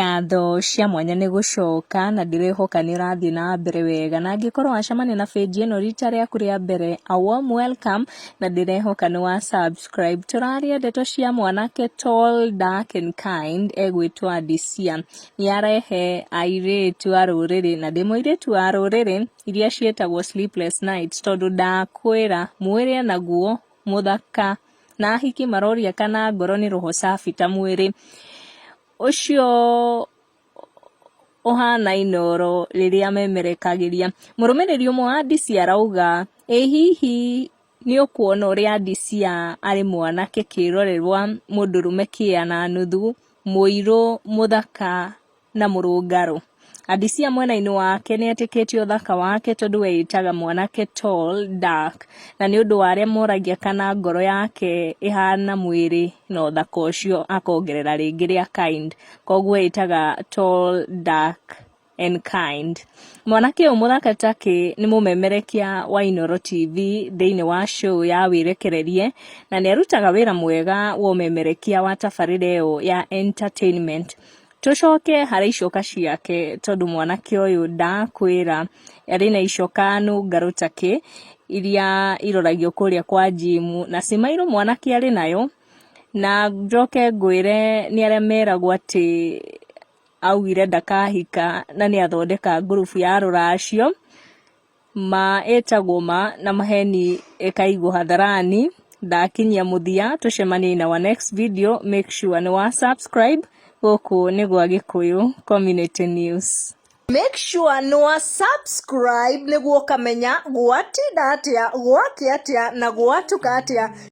Ngatho cia mwanya nĩ gũcoka na ndĩrehoka nĩ ũrathiĩ na mbere wega, na angĩkorwo wacemania na page ĩno rita rĩaku rĩa mbere, a warm welcome, na ndĩrehoka nĩ wa subscribe. Tũraria ndeto cia mwanake tall, dark and kind egwĩtwo Adisia. Nĩ arehe airĩtu a rũrĩrĩ, na ndĩ mũirĩtu wa rũrĩrĩ, iria ciĩtagwo sleepless nights, tondũ ndakwĩra mwĩrĩ enaguo mũthaka na ahiki maroria kana ngoro nĩ roho safi ta mwĩrĩ ũcio ũhana Inooro rĩrĩa memerekagĩria. Mũrũmĩrĩri ũmwe wa Adisia arauga, ĩ hihi nĩ ũkuona ũrĩa Adisia arĩ mwanake kĩrorerwa, mũndũrũme kĩa na nuthu, mũirũ, mũthaka na mũrũngarũ. Adisia mwena-inĩ wake nĩ etĩkĩtie ũthaka wake tondũ we ĩtaga mwanake tall, dark, na nĩ ũndũ wa arĩa moragia kana ngoro yake ĩhana mwĩrĩ na ũthaka ũcio akongerera rĩngĩ rĩa kind, koguo ĩtaga tall, dark and kind. Mwanake ũyũ mũthaka takĩ nĩ mũmemerekia wa Inooro TV thĩinĩ wa show ya Wĩrekererie, na nĩ arutaga wĩra mwega wa ũmemerekia wa tabarĩra ĩyo ya entertainment. Tũcoke harĩ icoka ciake tondũ mwanake ũyũ ndakwĩra arĩ na icoka nũngarũ takĩ iria iroragio kũrĩa kwa njimu, na cimairũ mwanake arĩ nayo, na njoke ngwĩre nĩ arĩa meragwo atĩ augire ndakahika na nĩ athondeka ngurubu ya rũracio. Ma ĩtagwo ma na maheni ĩkaigwo hadharani. Ndakinyia mũthia, tũcemanie in our next video. Make sure nĩ wa subscribe. Gũkũ nĩ gwa Gĩkũyũ Community News. Make sure nĩ wa subscribe nĩguo ũkamenya gwatinda atĩa, gwakĩa atĩa na gwatuka atĩa.